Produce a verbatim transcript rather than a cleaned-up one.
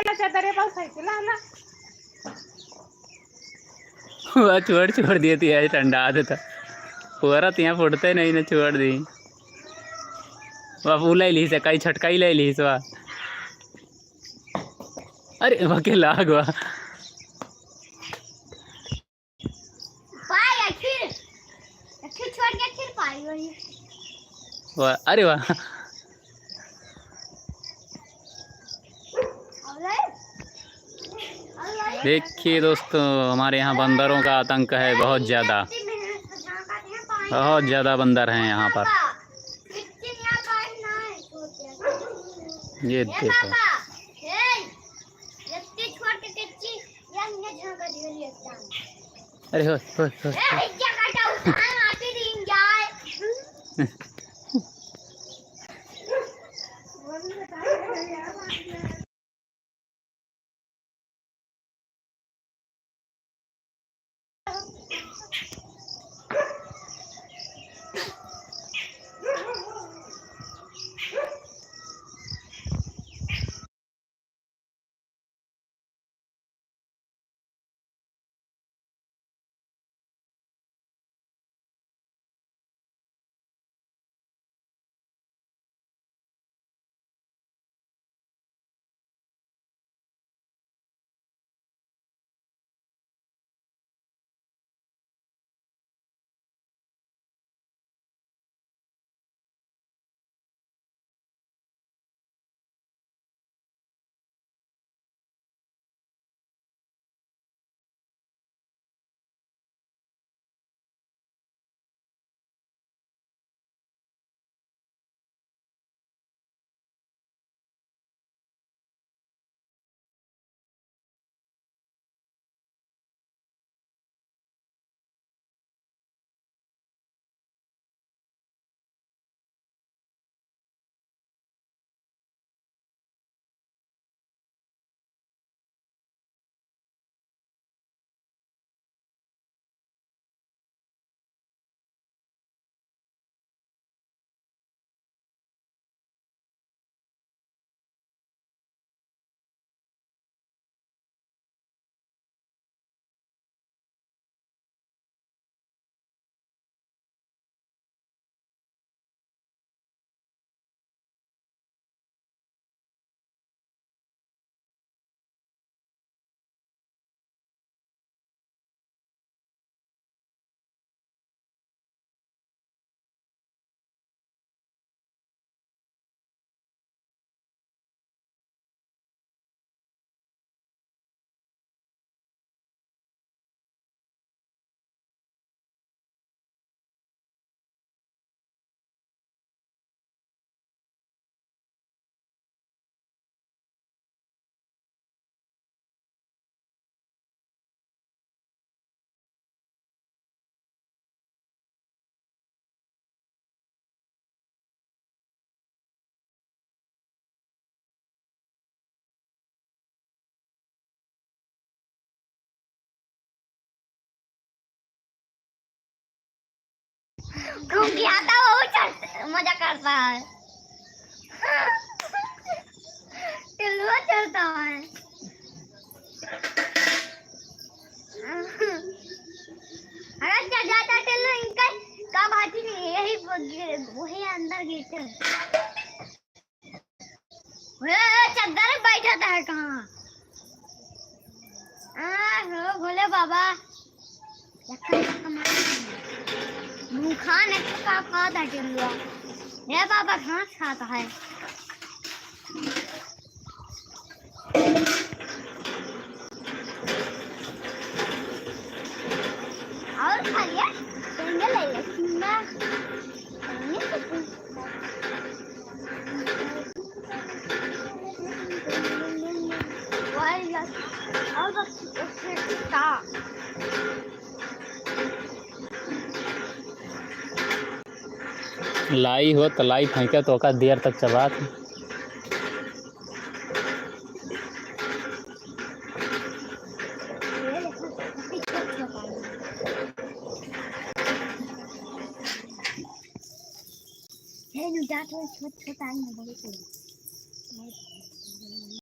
वाला चादर है, पास साइकिल आला। वह छोड़, छोड़ दिए थे यार, ठंडा आदत था। पूरा तिया फुटते नहीं ना, छोड़ दी। वह फूल ले ली से, कई छटकाई ले ली से वह। अरे, वह के लाग वह। पाई आखिर, आखिर छोड़ के फिर पाई वही। वाह, अरे वाह। देखिए दोस्तों, हमारे यहाँ बंदरों का आतंक है बहुत ज़्यादा, बहुत ज़्यादा बंदर हैं यहाँ पर। ये देखो। अरे हो, हो, हो, हो। क्योंकि आता वो चढ़-, मजा करता है। टिल्लुआ चढ़ता है। अगर चढ़ जाता टिल्लू, इनका का बात ही नहीं, यही ब-, गिर-, वही अंदर गिरते हैं। ए, चद्दर में बैठा था कहाँ? आ, हो भोले बाबा। मुँह खाने को का, का था टिल्लुआ? हे बाबा, घास खाता है। और खा लिया? चुन्ना ले ले, चुन्ना। लाई हो त लाई फेंके तो ओका देर तक चबात। हे नु जा, थोड़ा छोट छोट आई ना, बड़े को।